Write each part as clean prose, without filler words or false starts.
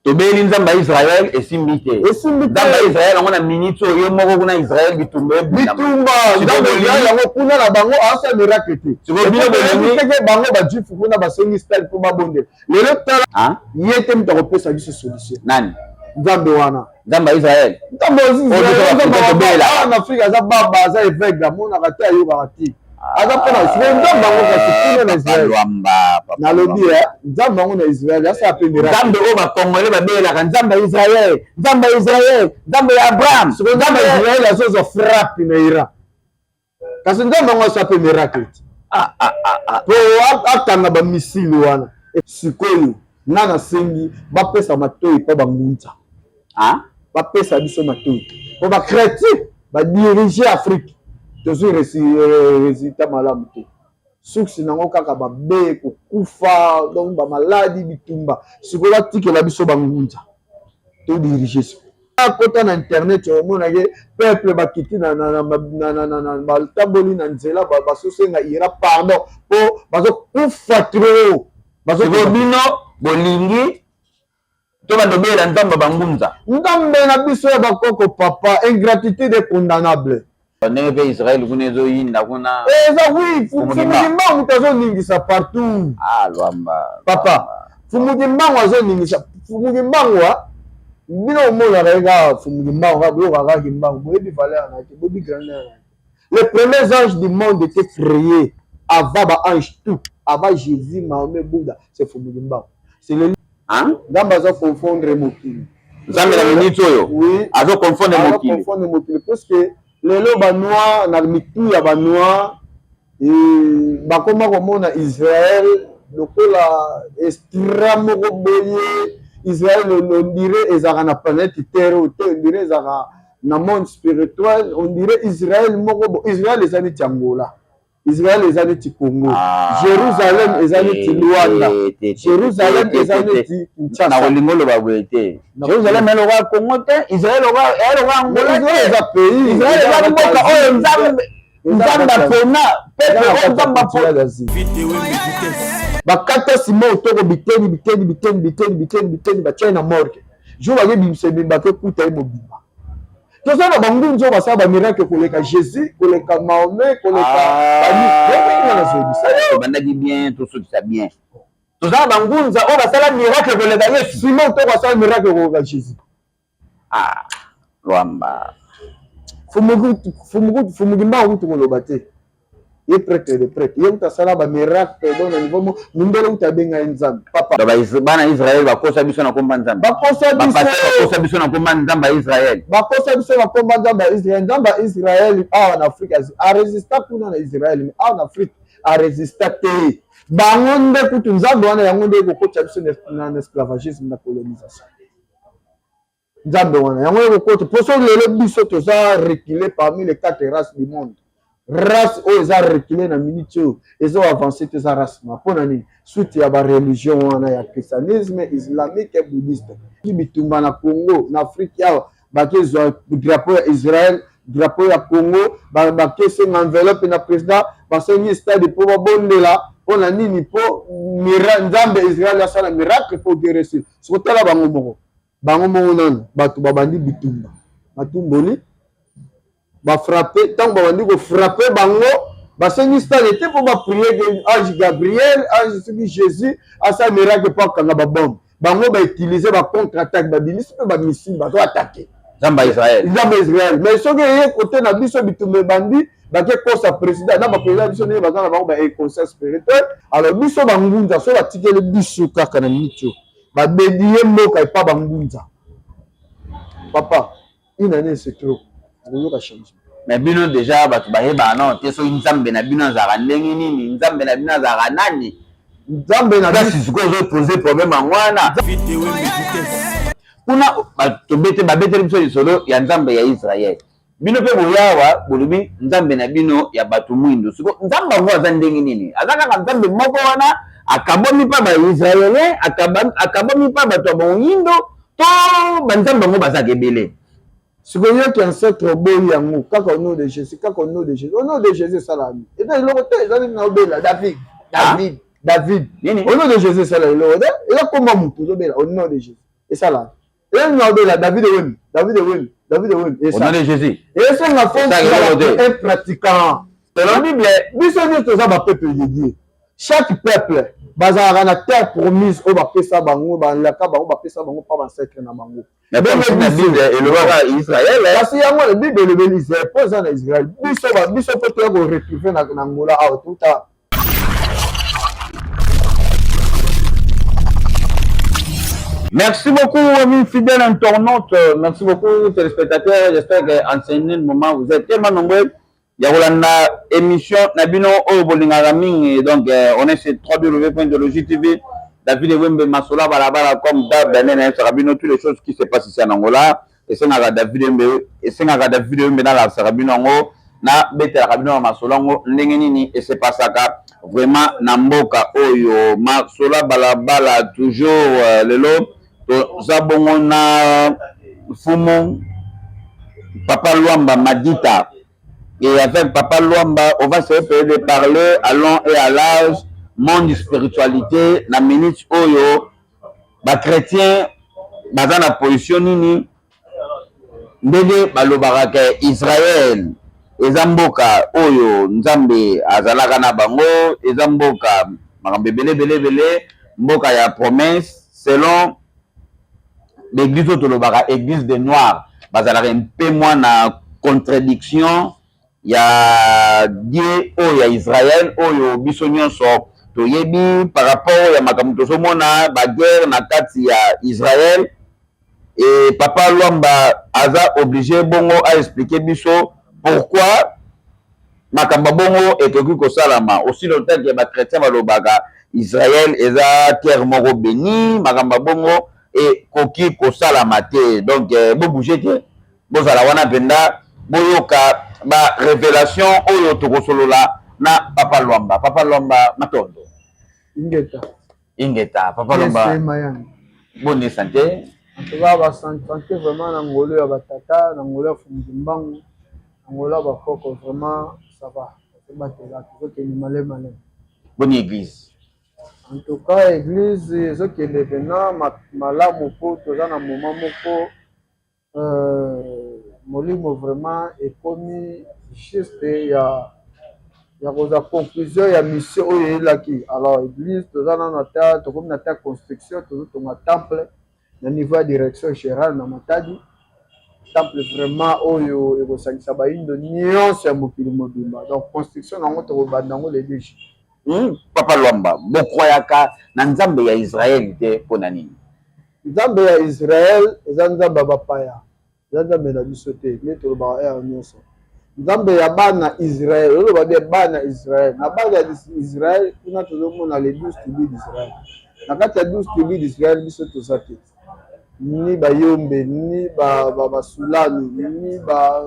Tobeli Nzambe ya Israël, esimbi te. Esimbi te. Nzambe ya Israël yango na minute oyo ye moko kuna Israël bitumba ebundama. Bitumba Nzambe ya Israël yango kuna na bango asala miracle te. Sikoyo bino bolingi teke bango ba juif kuna basengi stade mpo babondela. Lelo tala ye te moto akopesa biso solution. Nani? Nzambe wana. Nzambe ya Israël. Nzambe ya Israël. Na Afrique aza baba, aza aveugle, amonaka te, ayokaka te. Aza mpona sikoyo Nzambe yango kasi kuna na Israël. Nalobi Nzambe yango na Israël asala mpe miracle. Nzambe oyo bakongole babelaka Nzambe ya Israël, Nzambe ya Israël, Nzambe ya Abraham. Sikoyo Nzambe ya Israël azozwa frappe na Iran. Kasi Nzambe yango asala mpe miracle te. Po akanga bamisile wana. Sikoyo nga nasengi bapesa matoi mpo bangunza. Bapesa biso matoi mpo bachrétien badirige Afrique tozwi résultat malamu te. Suksi nango kaka babe kokufa, donc bamaladi, bitumba. Sikoyo batikela biso bangunza todirige sikoyo. Akota na internet omonake peuple bakiti batamboli na nzela bazosenga Iran pardon mpo bazokufa trop. Sikoyo bino bolingi to bandobela Nzambe bangunza. Nzambe na biso ya bakoko papa, ingratitude est condamnable. Ndenge mpe Israël kuna ezoyinda kuna. Eza oui, Fumu Kimbangu moto azoningisa partout. Ah Lwamba. Papa, Fumu Kimbangu azoningisa. Fumu Kimbangu bino omonaka ye kaka Fumu Kimbangu, kaka boyokaka kaka Kimbangu, boyebi valeur na ye te, boyebi grandeur na ye te. Les premiers anges du monde étaient créés avant ba anges tout, avant Jésus, Mahomet, Bouddha, c'est Fumu Kimbangu. C'est le Nzambe azo confondre mokili. Nzambe na minute oyo oui, azo confondre mokili. Azo confondre mokili parce que lelo ba noir na mitu ya ba noir bakoma komona Israël lokola extra moko boye. Israël on dirait ezalaka na planète Terre oyo te, on dirait ezalaka na monde spirituel, on dirait Israël moko bo Israël eza neti Angola. Israël eza neti Congo. Jérusalem eza neti Luanda. Jérusalem eza neti Kinshasa. Na kolinga oloba boye te. Jérusalem eloka Congo te, Israël eloka Angola te. Eza pays. Israël eza mboka oyo Nzambe Nzambe apona, peuple oyo Nzambe apona. Bakata Simon Otoko biteni biteni biteni biteni biteni biteni batia na morgue. Jour bake bimisa ebemba ke kuta ye mobimba. Toza na bangunzi oyo basala ba miracle koleka Jésus, koleka Mahomet, koleka bani. Tobandaki bien, tosukisa bien. Toza na bangunza oyo basala miracle koleka Yesu. Simon Otoko asala miracle koleka Jésus. Ah, Lwamba. Fumu Kimbangu kutu koloba te. Ye prêtre de prêtre. Ye kutu asala ba miracle donc na niveau mindele kutu abenga ye Nzambe. Papa. Bana Israël bakosa biso na komba Nzambe. Bakosa biso. Bakosa biso na komba Nzambe ya Israël. Bakosa biso na komba Nzambe ya Israël. Nzambe ya Israël awa na Afrique a résista kuna na Israël mais awa na Afrique a résista te. Bango nde kutu Nzambe wana yango nde ekokotisa biso na esclavagisme na colonisation. Nzambe wana yango ekokota mpo soki lelo biso toza reculer parmi les quatre races du monde, race oyo eza reculer na minute oyo ezo avancer te eza race noire. Mpo na nini? Suite ya ba religion wana ya christianisme, islamique, bouddhiste. Bitumba na Congo, na Afrique awa bakezwa drapeau ya Israël, drapeau ya Congo, bakesenga enveloppe na président, basengi stade mpo babondela. Mpo na nini? Mpo Nzambe Israël asala miracle mpo guerre esila. Sokotala bango moko. Bango moko nanu bato babandi bitumba, batumboli bafrappe. Ntango babandi kofrappe bango, basengi stade te mpo baprie ke ange Gabriel, ange soki Jésus asala miracle mpo akanga babombe. Bango bautilize ba contre attaque, babimisi mpe bamissile, bazo attaque Nzambe ya Israël. Nzambe ya Israël. Mais soki eye kote na biso bitumba ebandi, bake kosa président na ba président biso ndenge baza na bango ba inconscient spirituel. Alors biso bangunza so batikeli biso kaka na minute oyo babediye mboka epa bangunza. Papa, une année c'est trop. Okoyoka changement. Mais bino déjà bato bayebaka nano te soki Nzambe na bino azalaka ndenge nini, Nzambe na bino azalaka nani. Nzambe na biso sikoyo ozo problème yango wana. Kuna tobete babeteli biso lisolo ya Nzambe ya Israël. Bino mpe boyawa bolobi Nzambe na bino ya bato mwindu. Siko Nzambe yango aza ndenge nini? Aza kaka Nzambe moko wana akabwami mpa ba Israélien, akabwami mpa bato ya moyindo to banzambe yango bazaka ebele. Sikoyo yoki ancêtre oboyi yango kaka au nom de Jésus, kaka au nom de Jésus, au nom de Jésus esala nini? Eza eloko te, eza nini na obela David, David, David. Nini? Au nom de Jésus esala eloko te, eza komba motu ozobela au nom de Jésus. Esala elinga obela David Ewembe, David Ewembe, David Ewembe. Au nom de Jésus. Esenga fo un pratiquant. Selon Bible, biso nyonso toza ba peuple de Dieu. Chaque peuple bazalaka na terre promise oyo bapesa bango, balaka bango, bapesa bango pa bancêtre na bango. Mais comme si Bible elobaka Israël. Kasi yango Bible elobeli Israël, mpo eza na Israël. Biso ba biso mpo toya ko retrouver na Angola awa tuta. Merci beaucoup, amis fidèles internautes. Merci beaucoup, téléspectateurs. J'espère qu'en ce moment, vous êtes tellement nombreux. Ya kolanda émission na bino oyo bolingaka mingi. Donc, on est sur www.idéologie TV. David Wembe Masola Balabala comme d'hab, nayebisaka bino toutes les choses qui se passent ici en Angola. Esengaka David Wembe, esengaka David Wembe nalakisaka bino yango, nabetelaka bino na masolo yango ndenge nini esepasaka vraiment na mboka oyo. Masola Balabala toujours lelo toza bongo na Mfumu Papa Luamba Madita. Et avec Papa Luamba, on va se payer de parler à long et à large, monde spiritualité, na minute oyo, ba chrétien, baza na position nini, ndenge balobaka ke Israël eza mboka oyo Nzambe azalaka na bango, eza mboka makambo ebele ebele ebele, mboka ya promesse selon l'église oyo tolobaka église de noirs, bazalaka mpe mwana contradiction ya Dieu oyo ya Israël oyo biso nyonso toyebi par rapport ya makambo tozomona ba guerre na kati ya Israël. Et Papa Luamba aza obligé bongo a expliquer biso pourquoi makambo bongo ekoki kosalama aussi longtemps que ba chrétiens balobaka Israël eza terre moko béni, makambo bongo ekoki kosalama te. Donc bo bouger te, bozala wana mpenza boyoka ba révélation oyo tokosolola na Papa Luamba. Papa Luamba matondo. Ingeta. Ingeta Papa Luamba. Bonne santé. En tout cas, ba santé vraiment na ngolo ya batata, na ngolo ya Mfumu Kimbangu, na ngolo ya bakoko, vraiment ça va. Tozobatela, tozokende malem malem. Bonne église. En tout cas, église ezokende pena malamu po toza na moment moko molimo vraiment ekomi juste ya kozwa conclusion ya mission oyo eyelaki. Alors église toza nano ata tokomi na ta construction, tozotonga temple na niveau ya direction générale na Matadi. Temple vraiment oyo ekosangisa bayindo nyonso ya mokili mobimba. Donc construction nango tokobanda yango le 2 juillet. Papa Luamba, bokroyaka na nzambe ya Israël te mpona nini? Nzambe ya Israël eza nzambe ya bapaya, eza nzambe na biso te, nde tolobaka heure nyonso. Nzambe ya bana Israël, oloba bien bana Israël. Na bana ya Israël kuna tozomona les 12 tribus d'Israël. Na kati ya 12 tribus d'Israël biso toza te. Ni bayombe, ni basulani, ni ba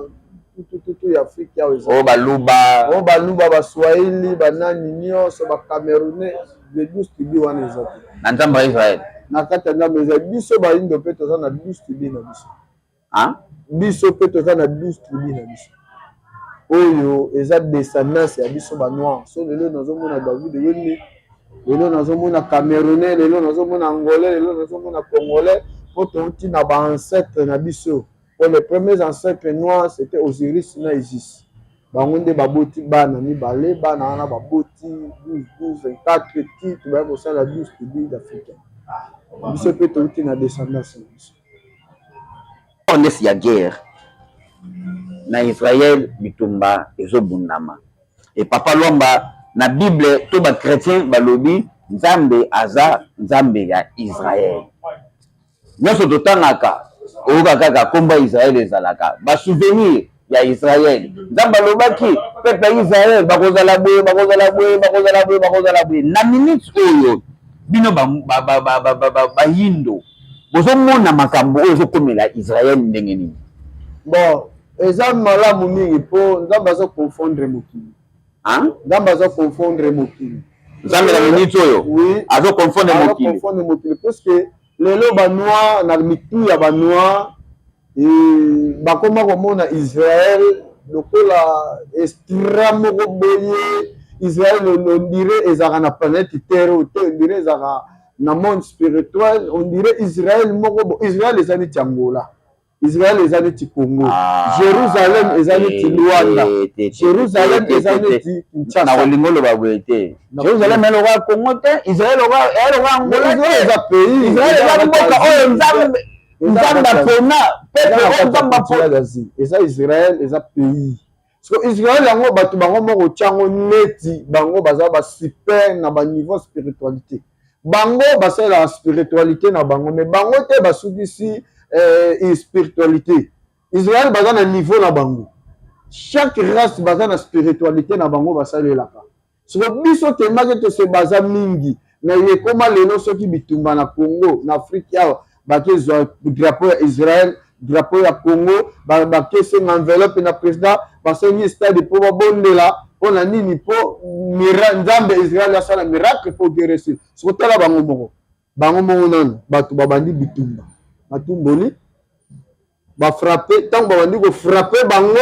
tutututu ya Afrique ya eza. Oh baluba. Oh baluba, baswahili, banani nyonso, ba Camerounais, les 12 tribus wana eza te. Na nzambe ya Israël. Na kati ya nzambe eza biso bayindo mpe toza na 12 tribus na biso. Hein? Biso mpe toza na 12 tribus na biso. Oyo eza descendance ya biso ba noir. So lelo nazomona David Wembe, lelo nazomona Camerounais, lelo nazomona Angolais, lelo nazomona Congolais, po touti na ba ancêtres na biso. Po les premiers ancêtres noirs c'était Osiris na Isis. Bango nde baboti bana mibale, bana wana baboti 12, 12, 24 ti tobaya kosala 12 tribus d'Afrique. Biso mpe touti na descendance na biso. Ndesi ya guerre na Israël, bitumba ezobundama. Et Papa Luamba na Bible to ba chrétien balobi Nzambe aza Nzambe ya Israël. Nyonso totangaka oyoka kaka kombo ya Israël ezalaka ba souvenir ya Israël. Nzambe alobaki peuple ya Israël bakozala boye, bakozala boye, bakozala boye, bakozala boye. Na minute oyo bino bayindo bozomona makambo oyo ezokomela Israël ndenge nini? Bon, eza malamu mingi po Nzambe azo confondre mokili. Hein? Nzambe azo confondre mokili. Nzambe na minute oyo oui, azo confondre mokili. Azo confondre mokili parce que lelo ba noir na mitu ya ba noir et bakoma komona Israël lokola extra moko boye. Israël on dirait ezalaka na planète Terre te, on dirait ezalaka Na monde spirituel, on dirait Israël moko bo Israël eza neti Angola, Israël eza neti Congo, Ah, Jérusalem eza neti Luanda, te, te, Jérusalem te, te, eza te, te. neti Kinshasa. Nakolinga oloba boye te. Jérusalem eloka Congo te, Israël eloka Angola Israël te. eza pays. Israël eza mboka oyo Nzambe apona, peuple oyo Nzambe apona. Eza Israël, eza pays. So Israël yango, bato bango moko tiango neti bango baza basuper na baniveau spiritualité. Bango basalelaka spiritualité na bango, mais bango te basukisi spiritualité. Israël baza na niveau na bango, chaque race baza na spiritualité na bango basalelaka. Soko biso temaki tose baza mingi na ekoma lelo, soki bitumba na Congo, na Afrique awa, bakezwa drapeau ya Israël, drapeau ya Congo, bakesenga enveloppe na président, basengi stade mpo babondela. Mpo na nini? Mpo Nzambe Israel asala miracle mpo guerre esili. Soko tala bango moko, bango moko nano bato babandi bitumba, batumboli, bafrappe. Ntango babandi kofrappe bango,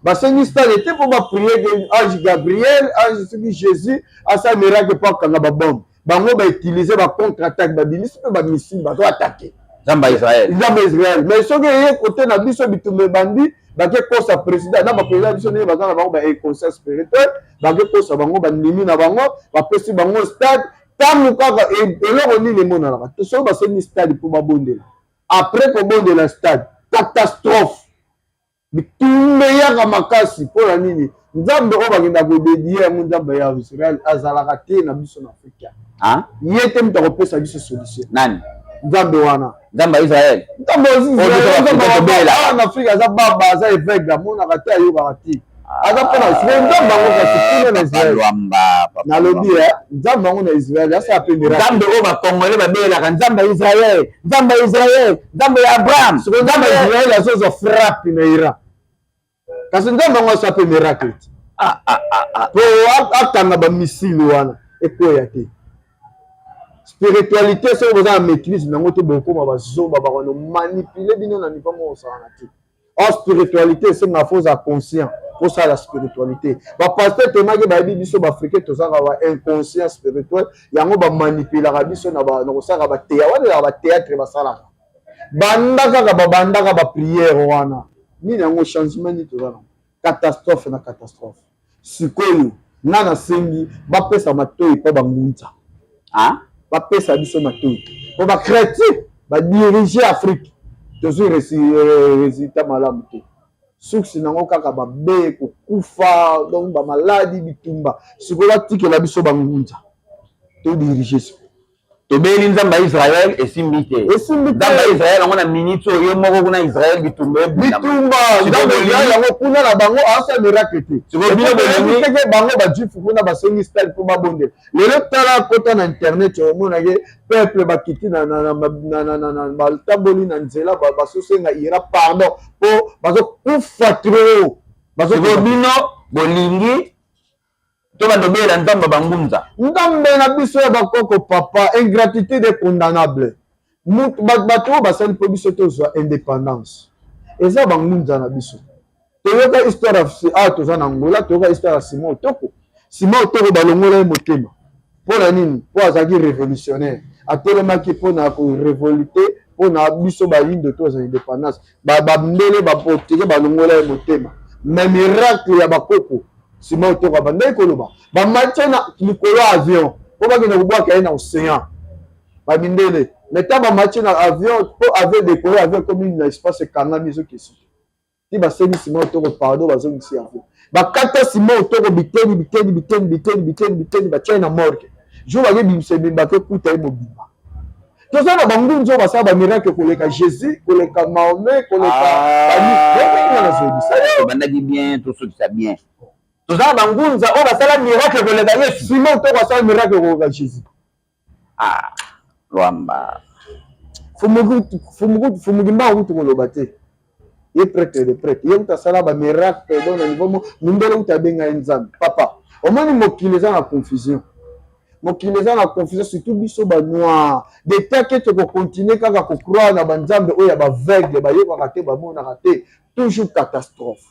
basengi stade te mpo baprier ke ange Gabriel, ange soki Jésus asala miracle mpo akanga babombe. Bango bautiliser bacontre attaque, babimisi mpe bamissile, bazo attaquer Nzambe ya Israel. Nzambe ya Israel. Mais soki eye kote na biso, bitumba ebandi, bake kosa président na baprésident biso ndenge baza na bango ba inconscient spirituel, bake kosa bango, bandimi na bango, bapesi bango stade. Ntango kaka eloko nini emonanaka, soki basengi stade mpo babondela, après kobondela stade, catastrophe, bitumba eyaka makasi. Mpona nini? Nzambe oyo bakenda kodédier yango, Nzambe ya Israel, azalaka te na biso na Afrika. Ah? Ye te moto akopesa biso solution. Nani? Nzambe wana. Nzambe ya Israel. Nzambe. Oyo biso Afrika tobela. Awa na Afrika aza baba, aza aveugle, amonaka te, ayokaka te, aza mpona sikoyo Nzambe yango kasi kuna na Papa Israel. Lwamba, Papa Nalobi Lwamba. Nzambe yango na Israel asala mpe miracle. Nzambe oyo bakongole babelaka, Nzambe ya Israel, Nzambe ya Israel, Nzambe ya Abraham. Sikoyo Nzambe ya Israel azozwa frappe na Iran, kasi Nzambe yango asala mpe miracle te Ah, ah, ah, ah. po akanga bamissile wana ekweya te. Spiritualité, soki boza na maîtrise nango te, bokóma bazoba, bakono manipuler bino na niveau moko osalana te. Or spiritualité esengaka fo ozala conscient kosala spiritualité. Bapasteur temaki bayebi biso baafricain tozalaka ba inconscient spirituel, yango bamanipulaka biso na kosalaka batéa wana, ezalaka bathéâtre basalaka. Banda kaka babandaka baprière wana, nini yango, changement nini toza nango? Catastrophe na catastrophe. Sikoyo nga nasengi bapesa matoi mpo bangunza. Ah? Bapesa biso matoi mpo bachrétien badirige Afrique. Tozwi résultat malamu te, suksi nango kaka babe kokufa, donc bamaladi, bitumba. Sikoyo batikela biso bangunza todirige sikoyo. Tobeli Nzambe ya Israel, esimbi te. Esimbi te. Nzambe ya Israel yango, na minute oyo, ye moko kuna Israel, bitumba ebundama. Bitumba. Nzambe Israel yango kuna na bango asala miracle te. Sikoyo bino bolingi teke bango bajuif kuna basengi stade mpo babondela. Lelo tala, kota na internet, omonake peuple bakiti batamboli na nzela, bazosenga Iran pardon mpo bazokufa trop. Sikoyo bino bolingi to bandobela Nzambe bangunza? Nzambe na biso ya bakoko, papa, ingratitude est condamnable. Bato oyo basali mpo biso tozwa indépendance eza bangunza na biso. Toyoka histoire awa, toza na Angola, toyoka histoire ya Simon Otoko. Simon Otoko, balongola ye motema. Mpo na nini? Mpo azalaki révolutionnaire, atelemaki mpona korévolter mpona biso bayindo tozwa indépendance. Bambele baportugais balongola ye motema, mais miracle ya bakoko, Simon Otoko abandaki koloba, bamatie na likolo ya avion mpo bakende kobwaka ye na océan, bamindele. Mais ntango bamatie na avion mpo avion décolle, avion ekomi na espace, ekangami, ezokesi ti. Basengi Simon Otoko pardon, bazongisi avion. Bakata Simon Otoko biteni biteni biteni biteni biteni biteni, batia ye na morgue. Jour bakebimisa ebembe, akekuta ye mobimba. Toza na bangunzi oyo basala bamiracle koleka Jésus, koleka Mahomet, koleka nga. Nazoyebisa yo. Tobandaki bien, tosukisa bien. Toza na bangunza oyo basala miracle koleka Yesu. Simon Otoko asala miracle koleka Jésus. Ah, Lwamba. Fumuki mbango kutu koloba te, ye prêtre de prêtre, ye kutu asala bamiracle donc na niveau mo mindele kutu abenga ye Nzambe. Papa, omoni mokili eza na confusion, mokili eza na confusion, surtout biso banoir. De tant que tokocontinuer kaka kocroire na banzambe oyo ya baaveugle, bayokaka te, bamonaka te, toujours catastrophe,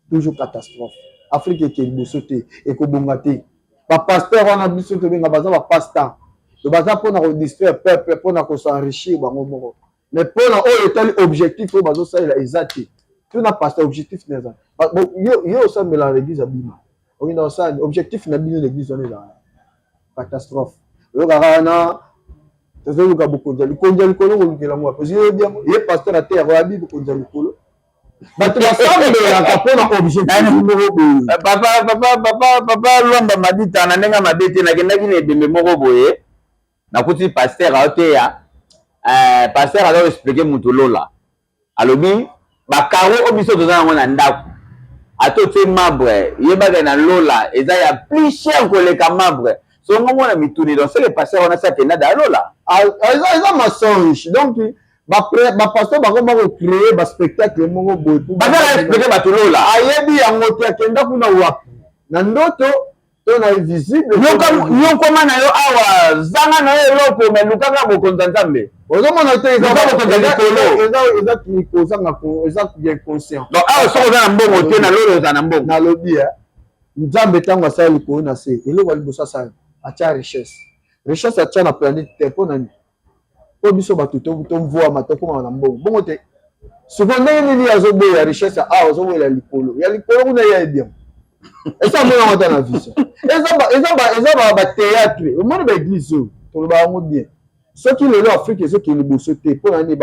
toujours catastrophe. Afrique eke liboso te, ekobonga te. Bapasteur wana biso tobenga baza bapasteur. Donc baza mpona kodistraire peuple, mpona kosenrichir bango moko, mais mpona oyo etali objectif oyo bazosalela eza te. Tuna pasteur, objectif na eza yo osambela na église ya bima, okenda kosala objectif na bino na église wana ezala catastrophe. Oyokaka wana tozoluka bokonzi ya likonzi ya likolo, kolukela yango wapi? Oyebi yango ye pasteur ate yango yabi bokonzi ya likolo, bato basambelaka mpona objectif moko boye. Papa, papa, papa, papa Lwamba Madita, na ndenge mabe te, nakendaki na ebembe moko boye, nakuti pasteur aoteya, pasteur aza koexpliquer mutu lola. Alobi bacarreaux oyo biso toza yango na ndako, ata otie marbre, yebaka na lola eza ya plus cher koleka marbre. So ngo mona mituni, donc c'est le pasteur wana si akenda da lola. Eza mensonge. Donc bapasteur bakoma kocréer baspectacle moko boye. Baza na expliquer bato lola. Ayebi yango te. Akenda kuna wapi? Na ndoto to na visible? Nyokoma na yo awa, zanga na yo eloko, me lukaka bokonzi ya Nzambe. Ozomona te. Luka bokonzi ya likolo. Eza kozanga, eza inconscient. Donc awa soki oza na mbongo te, na lola oza na mbongo? Nalobi Nzambe ntango asala likolo na se, eloko ya liboso asala, atya richesse. Richesse atya na planète te mpo nani? Mpo biso bato tomvwama, tokómaka na mbongo bongo te. Sikoyo ndenge nini azoboya richesse awa, azoboyela likolo ya likolo kuna? Ye ayebi yango, eza amonango ata na vision. Eza bathéâtre. Omoni baéglise oyo toloba yango bien, soki lelo Afrique ezokende liboso te, mpo na nini?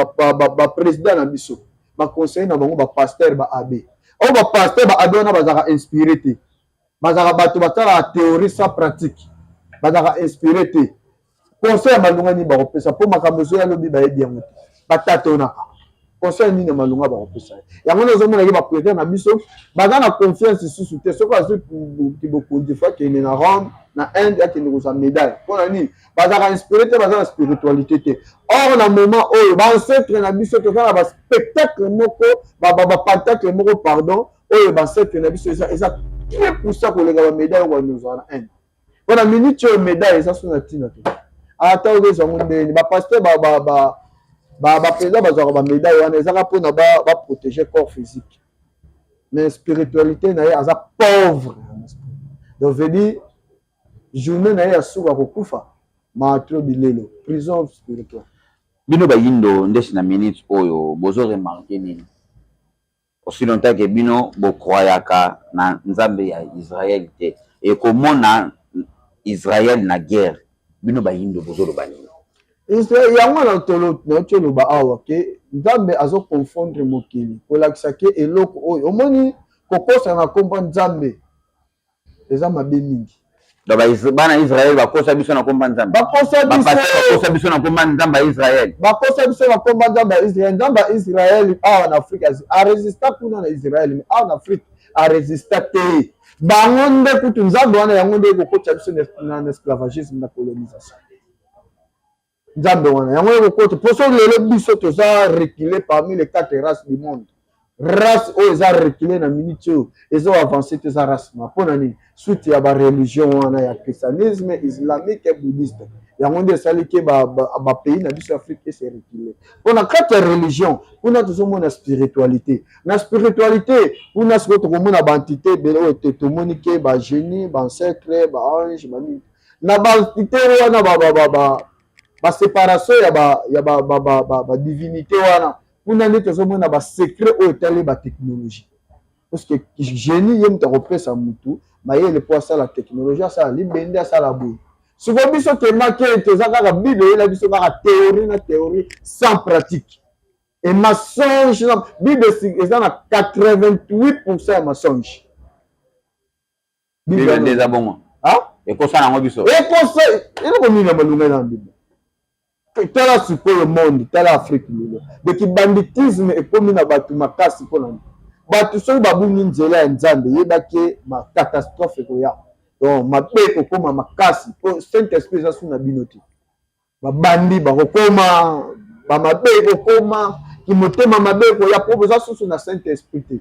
Baprésident na biso, baconseiller na bango, bapasteur, baabbé oyo, bapasteur, baabbé wana bazalaka inspiré te. Bazalaka bato basalaka théorie sans pratique, bazalaka inspiré te. Conseil ya malunga nini bakopesa? Mpo makambo ezoya lobi, bayebi yango te. Batatonaka conseil nini ya malunga bakopesa ye? Yango nde ozomonaki baprésident na biso baza na confiance lisusu te. Soki azwi bokonzi, faut akende na Rome, na Inde, akende kozwa médaille. Mpo na nini? Bazalaka inspiré te, baza na spiritualité te. Or na moment oyo baancêtre na biso, toza na baspectacle moko, bapentacle moko, pardon, oyo baancêtre na biso eza très puissant koleka bamédaille oyo banozwa na Inde. Mpo na minute oyo médaille eza so na ntina te. Ata okozwa yango ndeni, bapasteur, baprésident bazwaka bamédaille wana, ezaka mpona baprotéger corps physique, mais spiritualité na ye aza pauvre. Donc veut dire journée na ye ya suka, kokufa maatro bilelo, prison spirituelle. Bino bayindo ndesi, na minute oyo bozo remarquer nini? Aussi longtemps ke bino bocroyaka na Nzambe ya Israel te, ekomona Israel na guerre, bino bayindo bozoloba nini? Yango na nauti oloba awa ke Nzambe azoconfondre mokili, kolakisa ke eloko oyo omoni kokosa na nkombo Nzambe eza mabe mingi. Donc bana Israel bakosa biso na komba Nzambe? Bakosa biso. Bakosa biso na komba Nzambe ya Israel. Bakosa biso na komba Nzambe ya Israel. Nzambe ya Israel awa na Afrique aresista kuna na Israel, mais awa na Afrique aresista te. Bango nde kutu Nzambe wana, yango nde ekokotisa biso na esclavagisme, na colonisation. Nzambe wana, yango ekokota mpo so lelo biso toza reculé parmi les quatre races du monde. Race oyo eza reculé na minute oyo, ezo avance te, eza race noire. Mpo na nini? Suite ya bareligion wana ya christianisme, islamique, bouddhiste, yango nde esali ke bapays na biso Afrique ese reculé. Mpo na kati ya religion kuna tozomona spiritualité. Na spiritualité kuna sikoyo tokomona baentité ebele oyo te tomoni ke bagénie, baancêtre, baange, banini. Na baentité wana, baséparation ya badivinité wana, kuna nde tozomona basecret oyo etali batechnologie, parce que génie ye moto akopesa motu mayele mpo asala technologie, asala libende, asala boye. Sikoyo biso temake toza kaka Bible eyela biso kaka théorie na théorie sans pratique et mensonge. Bible eza na 88 % ya mensonge. Bible nde eza bongo? Ekosala yango biso. Ekosa eloko nini ya malunga na Bible? Tala sikoyo monde, tala Afrique lelo. Donc banditisme ekomi na bato makasi. Mpona nini? Bato soki babungi nzela ya Nzambe, yebaki catastrophe ekoya. Donc mabe ekokóma makasi mpo Saint Esprit eza su na bino te. Babandi bakokóma bamabe, ekokóma kimotema mabe, ekoya mpo boza susu na Saint Esprit te.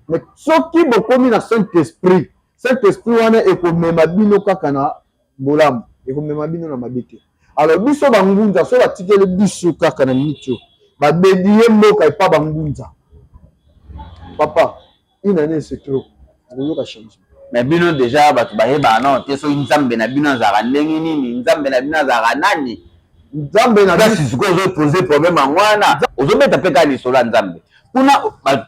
Mais soki bokomi na Saint Esprit, Saint Esprit wana ekomema bino kaka na bolamu, ekomema bino na mabe te. Alors biso bangunza, so batikeli biso kaka na miniti oyo, babedi ye mboka epa bangunza, papa, une année c'est trop, okoyoka changement. Mais bino deja bato bayebaka nano te soki Nzambe na bino azalaka ndenge nini, Nzambe na bino azalaka nani. Nzambe na Place sikoyo ozopose problème yango wana, ozobeta mpe kaka lisolo ya Nzambe kuna.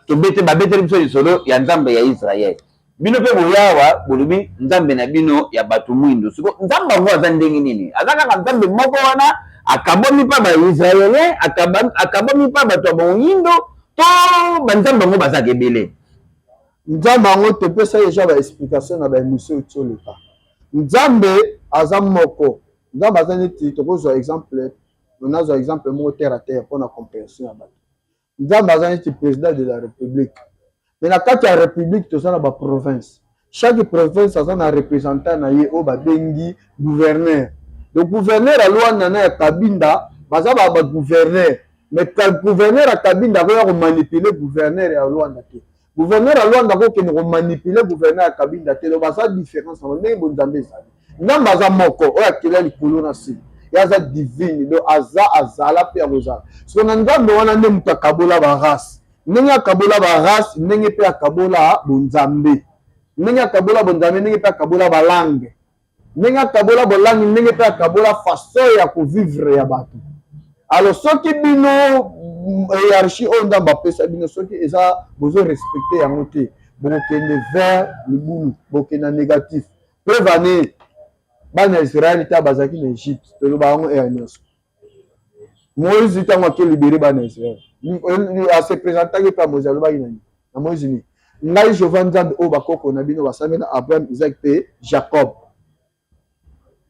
Tobete, babeteli biso lisolo ya Nzambe ya Israel. Bino mpe boyawa bolobi Nzambe na bino ya bato mwindo. Siko Nzambe yango aza ndenge nini? Aza kaka Nzambe moko wana akabwami mpa Baisraelien, akabwami mpa bato ya moyindo, to banzambe yango bazalaka ebele? Nzambe yango, topesa deja baexplication na baémission oti oleka. Nzambe aza moko. Nzambe aza neti, tokozwa exemple, nazwa exemple moko terre à terre mpona compréhension ya bato. Nzambe aza neti président de la République, mais na kati ya République toza na baprovince. Chaque province aza na représentant na ye oyo babengi gouverneur. Donc gouverneur ya Lwanda na ya Kabinda baza bagouverneur, mais gouverneur ya Kabinda akoya komanipuler gouverneur ya Lwanda te, gouverneur ya Lwanda akokende komanipuler gouverneur ya Kabinda te. Donc baza différence na ndenge bonzambe ezali. Nzambe aza moko oyo akela likolo na se. Ye aza divine, donc aza, azala mpe akozala. Siko na Nzambe wana nde moto akabola barace. Ndenge akabola barace, ndenge mpe akabola bonzambe. Ndenge akabola bonzambe, ndenge mpe akabola balangue. Ndenge akabola bolangue, ndenge mpe akabola façon ya kovivre ya bato. Alors soki bino hiérarchie oyo Nzambe apesa bino, soki eza bozorespecter yango te, bokokende vers libulu, bokende na négatif. Preuve ane, bana ya Israele ta bazalaki na Egypte, toloba yango ere nyonso. Moïse, ntango ake libérer bana ya Israele, ase présentaki mpe Moïse. Alobaki nani na Moïse? Nini? "Ngai Jehova, Nzambe oyo bakoko na bino basambela, Abraham, Isaac mpe Jacob."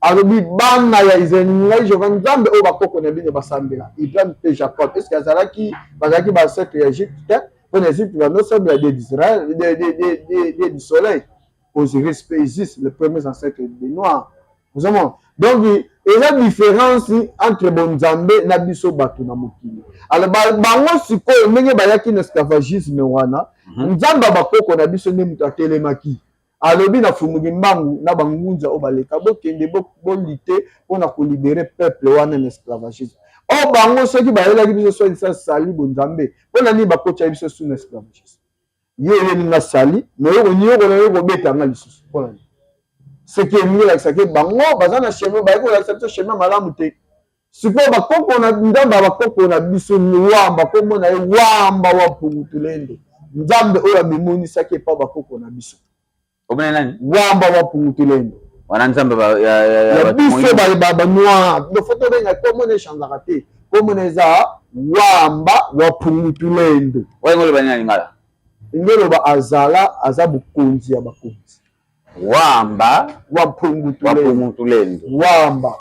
Alobi bana ya Israele: "Ngai Jehova, Nzambe oyo bakoko na bino basambela, Ibrahim mpe Jacob." Est ce que azalaki, bazalaki baancêtre ya Egypte te? Mpo na Egypte bandosambela dieu d'Israël, dieu du soleil, Osiris mpe Isis, les premiers ancêtres des Noirs. Ozomona, donc eza différence entre bonzambe na biso bato na mokili. Alors bango sikoyo, ndenge bayaki na esclavagisme wana, Nzambe ya bakoko na biso nde moto atelemaki, alobi na Fumuki Mbangu na bangunza oyo baleka: "Bokende bolite mpona kolibérer peuple wana na esclavagisme." Oyo bango soki bayelaki biso soi-disant sali bonzambe, mpona nini bakotia biso su na esclavagisme? Ye oyeli nga sali, mais okoniokola, yo kobetanga lisusu, mpona nini? Seke elingi elakisaki bango baza na chemin, bayaki kolakisa biso chemin malamu te. Sikoyo bakoko na Nzambe ya bakoko na biso, Wamba, kombo na ye Wamba wa Mpungutulende, Nzambe oyo amimonisaki epa bakoko na biso. Omona nani? Wamba wa Mpungutulende. Wana Nzambe ya biso banoir. Donc faut tobenga kombo na echangeaka te, kombo na eza Wamba wa Mpungutulende. Oyo oloba nini na lingala? Nde oloba azala, aza mokonzi ya bakonzi. Wamba wa Mpungutulendo. Wamba,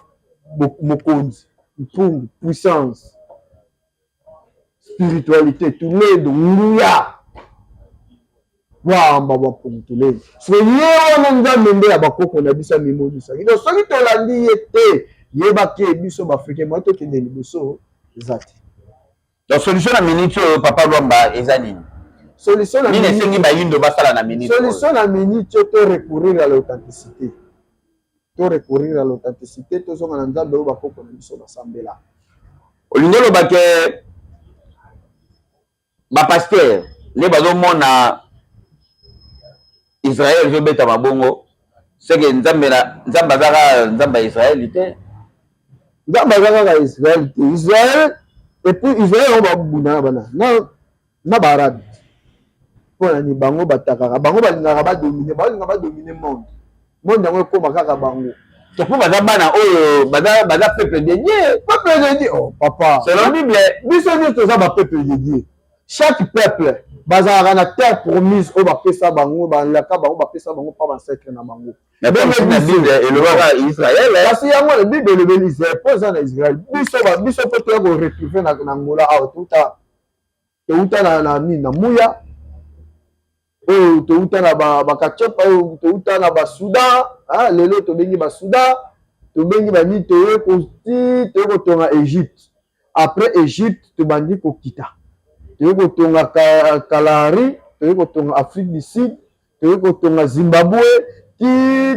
mokonzi, mpungu puissance, spiritualité, tulendo nguya. Wamba wa Mpungutulendo. So ye wana Nzambe nde ya bakoko na biso amimonisaki. Donc soki tolandi ye te, yebaki biso baafricain mwa tokende liboso eza te. Donc solution na minute oyo, papa Lwamba, eza nini? Solution na nini esengi bayindo basala na minute? Solution na minute oyo, to recourir à l'authenticité, to recourir à l'authenticité, tozonga na Nzambe oyo bakoko na biso basambela. Olingi oloba ke bapasteur nde bazomona Israel ezobeta mabongo, seke Nzambe na Nzambe aza kaka Nzambe ya Israele te? Nzambe aza kaka Israel te. Israel, et puis Israel yango babunda na bana na baarabe. Mpo na nini bango batakaka? Bango balingaka badominer, balinga badominer monde. Monde yango ekóma kaka bango. To mpo baza bana oyo baza peuple de Dieu. Peuple de Dieu, oh papa. Selon Bible. Biso nyonso toza bapeuple de Dieu. Chaque peuple bazalaka na terre promise oyo bapesa bango, balaka bango, bapesa bango mpa baancêtre na bango. Na Bible elobaka Israel. Kasi yango Bible elobeli Israel mpo eza na Israel. Biso mpo toya koretrouver na Ngola awa, touta touta na nini, na Muya oyo, touta na Bakachepa oyo, touta na Basudan. Lelo tobengi Basudan, tobengi banini, toye koti, toye kotonga Égypte. Après Égypte, tobandi kokita, toye kotonga Kalahari, toye kotonga Afrique du Sud, toye kotonga Zimbabwe, ti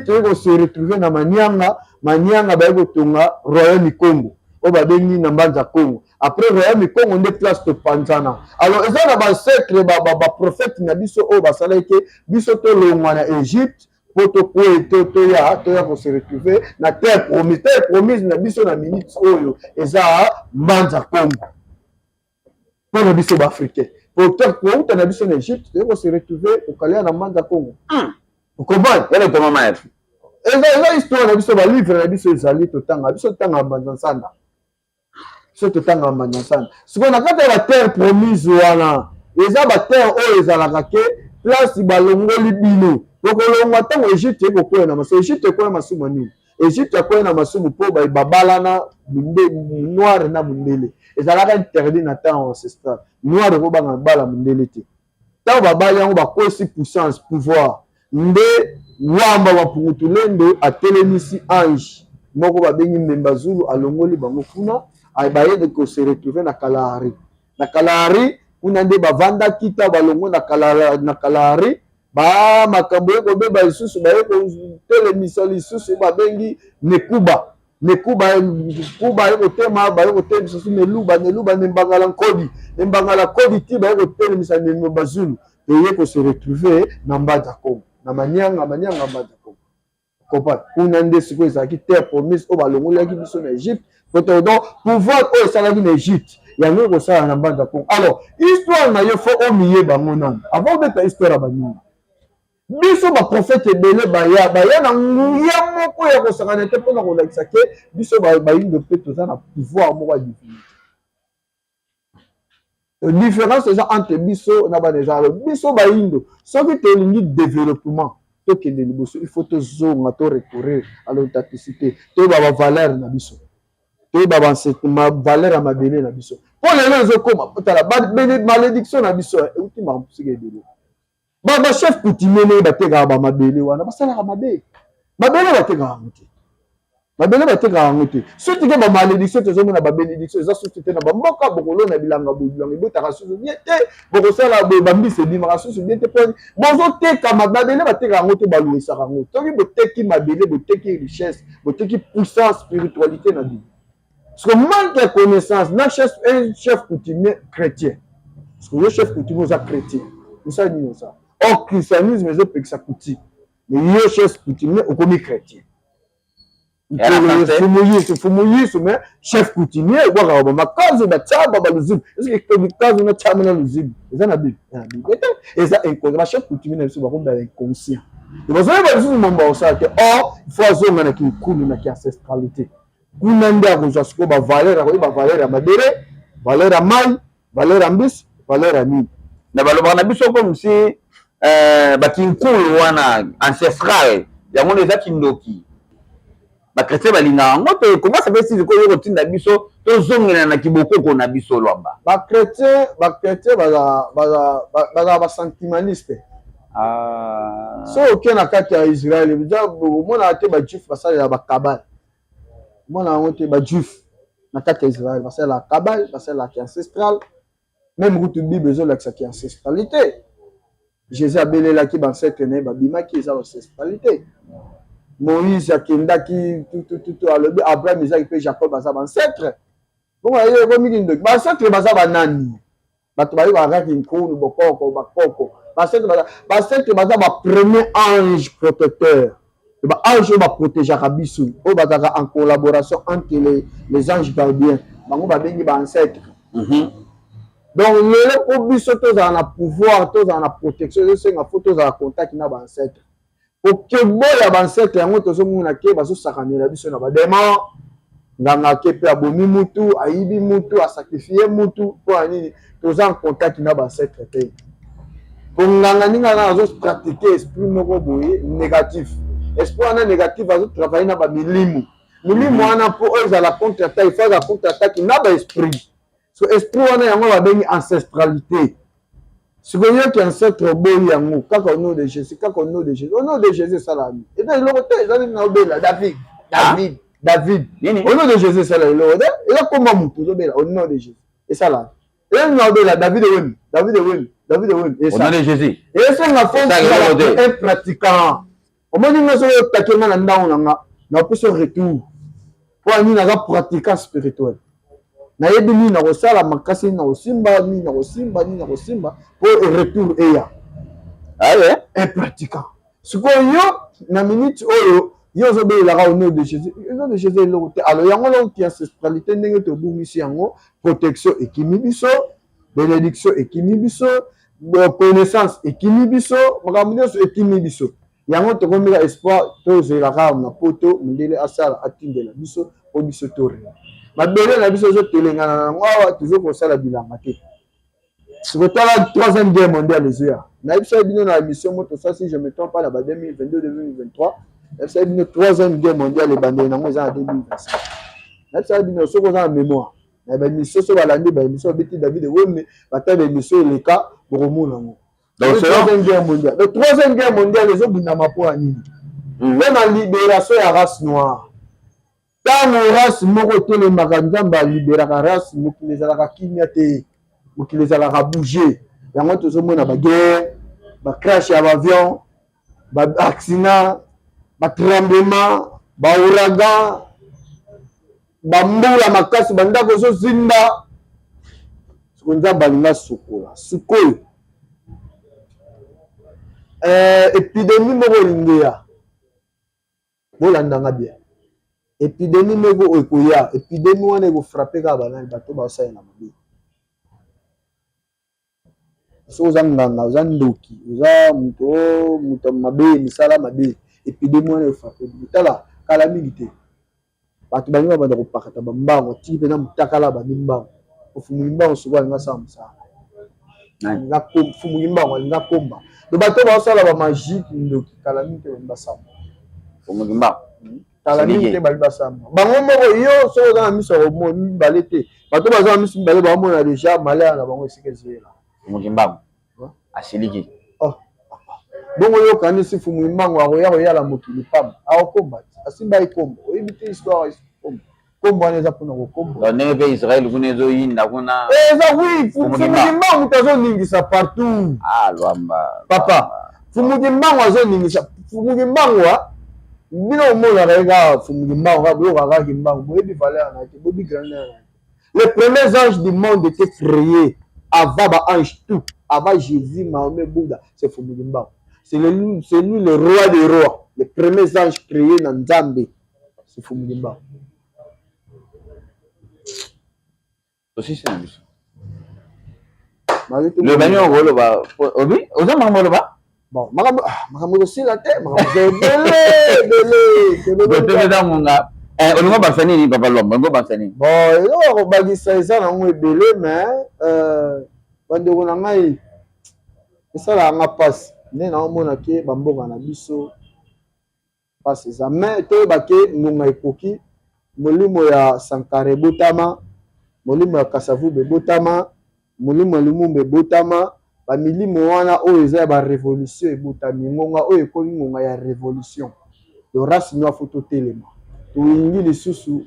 toye kose retrouver na Manianga. Manianga baye kotonga royaume Congo oyo babengi na Mbanza Congo. Après royaume Congo nde place topanzana. Alors eza na baancêtre, baprophète na biso oyo basalaki ke biso tolongwa na Égypte. mpo tokwei to toya toya kose retrouver na terre promise. Terre promise na biso na minute oyo eza Mbanza Kongo mpo na biso baafricain. Kouta na biso na Egypte, toye kose retrouver kokalia na Mbanza Kongo. Okomprendre? Wana ekomama eza eza histoire na biso, balivre na biso ezali, totanga biso, totanga Mbanza Nsanda, biso totanga Mbanza Nsanda. Sikoyo na kati ya baterre promise wana, eza baterre oyo ezalaka ke place balongoli bino, tokolongwa ntango Egypte ekokwea na masumu. Egypte ekwea masumu nini? Egypte akwea na masumu mpo babalana noir na mondele. Ezalaka interdit na temps ancestral, noir ekobanga bala mondele te. Ntango babali yango, bakwesi puissance, pouvoir. Nde Wamba wa Pungutulendo atelemisi ange moko babengi Mbemba Zulu, alongoli bango kuna, bayende kose retrouver na Kalahari. Na Kalahari kuna nde bavandaki. Ta balongo na Kalahari, ba makambo ye kobeba lisusu, baye kotelemisa lisusu, babengi Nekuba. Nekuba kuba ye kotema, baye kotelemisa su Neluba, Neluba Nembangala Nkodi, Nembangala Kodi, ti baye kotelemisa Mbemba Zulu. Toye kose retrouver na Mbanza Kongo, na Manianga, Manianga Mbanza Kongo. Comprendre? Kuna nde sikoyo ezalaki terre promise oyo balongolaki biso na Egypte. Donc pouvoir oyo esalaki na Egypte, yango ekosala na Mbanza Kongo. Alors histoire na yo, faut omiyeba yango nano avant obeta histoire ya baninga. Biso baprofete ebele baya, baya na nguya moko ya kosangana te mpona kolakisa ke biso bayindo mpe toza na pouvoir moko ya divinité. Différence eza entre biso na bana eza biso bayindo, soki tolingi développement, tokende liboso, il faut tozonga, to recourir à l'authenticité, toyeba bavaleur na biso, toyeba valeur ya mabele na biso. Mpo lelo ezokoma, tala malédiction na biso euti makambo sika ebele. Bachef coutumier ndenge batekaka bamabele wana, basalaka mabe. Mabele batekaka yango te, mabele batekaka yango te. Soki ke bamalédiction, tozomona babénédiction eza susu te na bamboka. Bokolona bilanga boye, bilanga ebotaka susu bien te. Bokosala boye, bambisi ebimaka susu bien te. Mpo bozoteka mabele, batekaka yango te, balouisaka yango. Soki boteki mabele, boteki richesse, boteki puissance, spiritualité na bino. Parce que manque ya connaissance na chef, un chef coutumier chrétien, parce que yo chef coutumier oza chrétien, osala nini? Osala or christianisme ezopekisa coutume, mais yo chef coutumier okomi chrétien. Fumu Yisu, Fumu Yisu, mais chef coutumier ebwakaka bamakazo, batiaba, baluzibu. Est-ce likazo na tiaba na luzibu eza na Bible? Na Bible te, eza inconscient. Bachef coutumier na biso bakomi ba inconscient, bazoyeba lisusu mambo akosala te. Or il faut azonga na kinkulu, na kiancestralité. Kuna nde akozwa sikoyo bavaleur, akoyeba valeur ya mabele, valeur ya mai, valeur ya mbisi, valeur ya nini. Na balobaka na biso comme si bakinkulu wana ancestral, yango nde eza kindoki. Bachrétien balingaka yango te. Comment ça fait sikoyo yo kotinda biso tozongela na kibokoko na biso, Lwamba? Bachrétien, bachrétien bazala basentimentaliste. So oke na kati ya Israel, omonaka te bajuif basalela bakabale, omona yango te. Bajuif na kati ya Israel basalelaka kabale, basalelaka ancestral. Même kutu Bible ezolakisaki ancestralité. Jésus abelelaki bancêtre na ye, babimaki, eza ancestralité. Moïse akendaki tutututu, alobi Abraham, Isaki mpe Jacob aza bancêtre. Bongo aye ekomi kindoki. Bancêtre baza banani? Bato bayokaka kaka nkulu, bokoko, bakoko. Bancêtre baza bapremier ange protecteur, baange oyo baprotégeaka biso, oyo bazalaka en collaboration entre les anges gardiens, bango babengi baancêtre. Donc lelo mpo biso tozala na pouvoir, tozala na protection, ezosenga faut tozala contact na baancêtre. Kokeboya baancêtre, yango tozomona ke bazosakanela biso na badémon. Nganga ake mpe abomi mutu, ayibi mutu, asacrifier mutu. Mpo ya nini? Toza en contact na baancêtre te. Po nganga ndenge aza, azopratiquer esprit moko boye négatif. Esprit wana négatif azotravailler na bamilimu. Milimo wana, mpo oyo ezala contre attaque, il faut azala contre attaque na baesprit. So esprit wana, yango babengi ancestralité. Sikoyo yoki ancêtre, oboyi yango kaka au nom de Jésus, kaka au nom de Jésus, au nom de Jésus, esala nini? Eza eloko te. Eza nini? Naobela David, David, David. Au nom de Jésus esala eloko te. Eza komba motu ozobela au nom de Jésus, esala eza nini? Naobela David Ewemi, David Ewemi, David Ewemi. Au nom de Jésus. Esenga faut un pratiquant. Omoni nga, soki otake nga na ndako na nga, napesa retour. Mpo nini? Naza pratiquant spirituel, nayebi nini nakosala makasi, nini nakosimba, nini nakosimba, nini nakosimba mpo retour eya. Aye. Un pratiquant. Sikoyo yo na minute oyo yo ozobelelaka au nom de Jésus, au nom de Jésus eloko te. Alors yango donc ancestralité ndenge tobungisi yango, protection ekimi biso, bénédiction ekimi biso, connaissance ekimi biso, makambo nyonso ekimi biso. Yango tokomika espoir tozela kaka na poto mondele asala atindela biso mpo biso torela mabele na biso ezotelengana na yango awa, tozo kosala bilanga te. Sikotala troisième guerre mondiale ezoya. Nayebisaki bino na émission moko tosala, si je me trompe pas, na ba 2022 2023, nayebisaki bino troisième guerre mondiale ebandeli nango eza na 2025. Nayebisaki bino, soki oza na mémoire na baémission, so balandi baémission babeti David Wembe, bata baémission eleka, bokomona yango. Troisième guerre mondiale, donc troisième guerre mondiale ezobundama mpo ya nini? Mpo na libération ya race noire. Ntango race moko etelemaka, Nzambe aliberaka race, mokili ezalaka kimia te, mokili ezalaka bouge. Yango tozomona baguerre, bacrash ya baavion, baaccident, batremblement, baouragan, bambula makasi, bandako ezozinda. Siko Nzambe alinga sukola sikoyo épidémie moko elingeya. Bolandanga bien, épidémie moko ekoya. Épidémie wana ekofrapper kaka banani? Bato baosalela mabe. Soki oza nganga, oza ndoki, oza moto, moto mabe, misala mabe, épidémie wana efrapper bino. Tala, kala mingi te, bato balingi babanda kopakata bambango, atiki mpena motakala, bandi mbango. Ofumuli mbango, sikoyo alingi asala mosala, fumuki mbango, alingi akomba. Do bato baosala bamagie, ndoki, kala mingi te balingi basala. Fumuki mbango. Kala mingi te balingi basala bango moko. Yo soki oza na miso ya mibale te, bato baza na miso mibale baomona déjà malheur na bango esika ezoyela. Fumuki mbango asiliki. Oh, bongo yokanisi Fumu Mbango akoya koyala mokili pamba? Akokomba te, asimba ekombo. Oyebi te histoire kombo? Kombo wana eza mpona kokombo. Ndenge mpe Israel kuna ezoyinda kuna. Eza oui, Fumu Mbango moto azoningisa partout. Ah, Lwamba. Papa, Fumu Mbango azoningisa. Fumu Mbango, bino omonaka ye kaka Fumu Mbango, kaka boyokaka kaka Kimbangu, boyebi valeur na ye te, boyebi grandeur na ye te. Les premiers anges du monde étaient créés avant ba anges tout, avant Jésus, Mahomet, Bouddha, c'est Fumu Kimbangu. C'est lui le roi des rois. Les premiers anges créés dans Nzambe, c'est Fumu Kimbangu. Tosisi na biso. Loba nini okoloba? Obi oza makambo oloba. Bon, makambo, makambo ekosila te, makambo eza ebele ebele. Eza ngonga. Olingo bakisa nini, papa Lwamba? Olingo bakisa nini? Bon, eloko ya kobakisa eza nango ebele, mais bandeko na ngai, esalaka nga mpasi nde naomona ke bamboka na biso mpasi eza. Mais toyeba ke ngonga ekoki. Molimo ya Sankara ebotama, molimo ya Kasavubu ebotama, molimo ya Lumumba ebotama. Bamilimo wana oyo eza ya barévolution ebotami. Ngonga oyo ekomi ngonga ya révolution. Donc race noire, faut totelema. Tolingi lisusu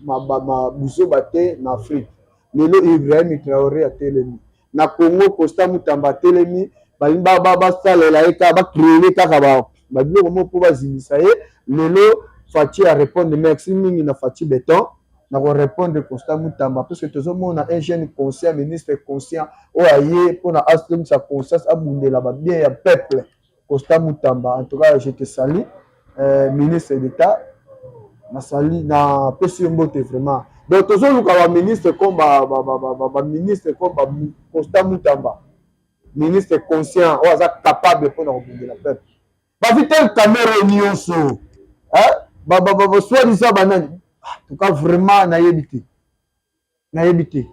buzoba te na Afrique. Lelo Ibrahim Traoré atelemi na Congo, Constant Mutamba atelemi, balingi basalela ye kaka, bacréer kaka babiloko moko mpo bazimisa ye. Lelo Fatshi arépondre. Merci mingi na Fatshi Béton na korépondre Constant Mutamba, parce que tozomona un jeune conscient, ministre conscient oyo aye mpona asemisa conscience, abundela babien ya peuple. Constant Mutamba, en tout cas je te salue, ministre d'État, nasali napesi yo mbote vraiment. Donc tozoluka baministre comme baministre comme Constant Mutamba, ministre conscient oyo aza capable mpona kobundela peuple. Bavital Kamerhe nyonso, soi-disant banani, en tout cas vraiment nayebi te, nayebi te.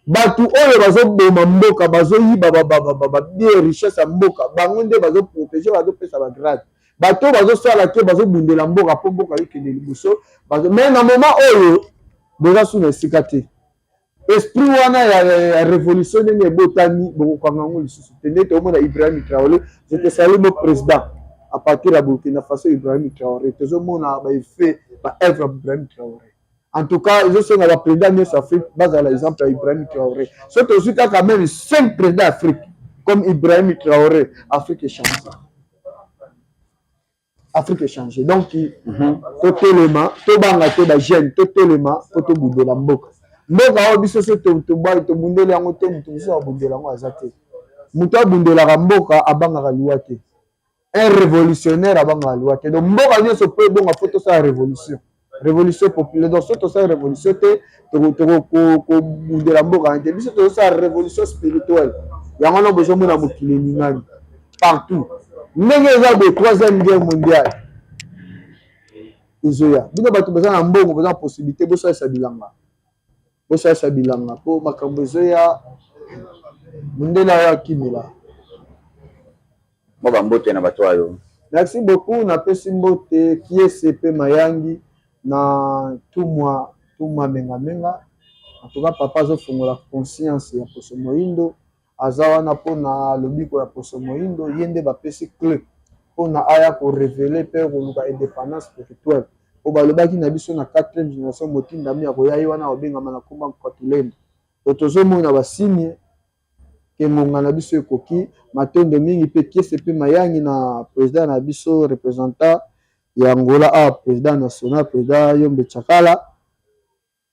Bato oyo bazoboma mboka, bazoyiba babien, richesse ya mboka, bango nde bazoprotéger, bazopesa bagrade. Bato oyo bazosala ke bazobundela mboka mpo mboka ekende liboso, mais na moment oyo boza su na esika te. Esprit wana ya révolution ndenge ebotami, bokokanga yango lisusu te. Nde toomona Ibrahim Traoré, je te salue mon président à partir ya Burkina Faso. Ibrahim Traoré, tozomona baeffet, baœuvre ya Ibrahim Traoré. En tout cas ezosenga baprésident nyonso Afrique bazala exemple ya Ibrahim Traoré. So tozwi kaka même cinq président Afrique comme Ibrahim Traoré, Afrique echange, Afrique echange. Donc totelema, tobanga te. Bajeune, totelema mpo tobundela mboka. Mboka oyo biso so tobundeli yango te, moto mosusu abundela yango aza te. Moto abundelaka mboka abangaka liwa te. Un révolutionnaire abangaka liwa te. Donc mboka nyonso mpo ebonga, faut tosala révolution, révolution populaire. Donc soki tosala révolution te, tokobundela mboka wana te. Biso tozosala révolution spirituelle. Yango wana bozomona mokili eningani partout ndenge eza boye. Troisième guerre mondiale ezoya. Bino bato boza na mbongo, boza na possibilité, bosalisa bilanga, bosalisa bilanga, mpo makambo ezoya. Mondele ayo akimela. Mo bambote na bato oyo. Merci beaucoup. Napesi mbote Kiese mpe Mayangi na Tumwa, Tumwa Mengamenga. En tout cas, papa azofongola conscience ya poso moyindo. Aza wana mpona lobiko ya poso moyindo. Ye nde bapesi clé mpona aya korévéler mpe koluka indépendance spirituelle po balobaki na biso na quatrième génération. Motindami ya koya, ye wana kobengama na komba Nkwatulendo. To tozomona basigne ke ngonga na biso ekoki. Matondo mingi mpe Kiese mpe Mayangi na président na biso, représentant ya Angola awa, président national, président Yombe Chakala.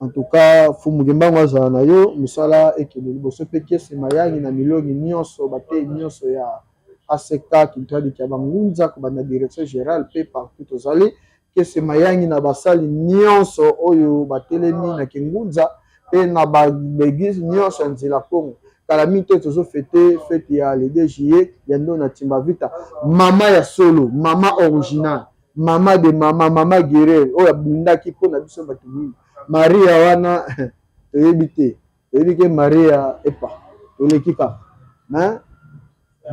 En tout cas, Fumu Kimbangu azala na yo, mosala ekende liboso. Mpe Kiese Mayangi na milongi nyonso, batei nyonso ya ACK Kintradiki ya Bangunza, kobanda direction générale mpe partout tozali. Kiese Mayangi na basali nyonso oyo batelemi na Kingunza mpe na baéglise nyonso ya nzela Kongo. Kala mingi te tozofêter fête ya le 2 juillet ya ndo na Timba Vita, mama ya solo, mama original, mama de mama, mama guerrière oyo abundaki mpona biso bato mingi. Maria wana toyebi te, toyebi ke Maria epa toleki kaka. Mais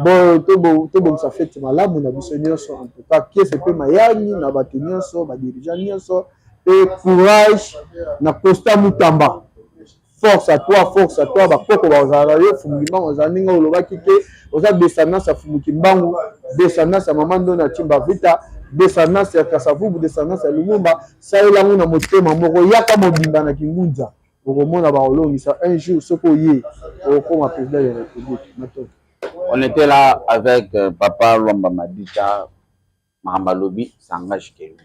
bon, tobongisa fête malamu na biso nyonso. En tout cas, Kiese mpe Mayangi na bato nyonso, badirigeant nyonso. Mpe courage na Costa Mutamba, force à toi, force à toi. Bakoko bazala yo. Fumu Kimbangu ozala ndenge olobaki ke oza descendance ya Fumu Kimbangu, descendance ya mama Ndona Timba Vita, descendance ya Kasavubu, descendance ya Lumumba. Salelango na motema moko, yaka mobimba na Kingunza, okomona bakolongisa. Un jour soki oye, okokoma président ya république. Matoki. On était là avec papa Lwamba Madita. Makambo alobi s'engage que lui,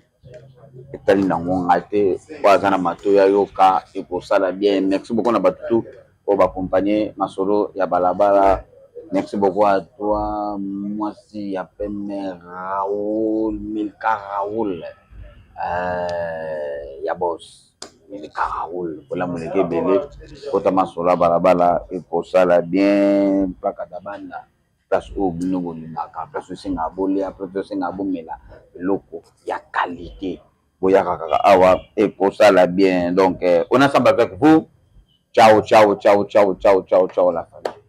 etali nango nga te, po aza na matoyi ayoka, ekosala bien. Merci beaucoup na bato tu oyo baaccompagne masolo ya balabala. Merci beaucoup à toi, mwasi ya peme, Raoul Milka, Raoul ya boss Milka Raoul. Kolamu eleki ebele. Kota masolo ya balabala, ekosala bien. Plaka dabanda, place oyo bino bolingaka, place oyo esengaka bolia, place oyo esengaka bomela eloko ya qualité, boyaka kaka awa, ekosala bien. Donc on est ensemble avec vous. Ciao, ciao, ciao, ciao, ciao, ciao, ciao la famille.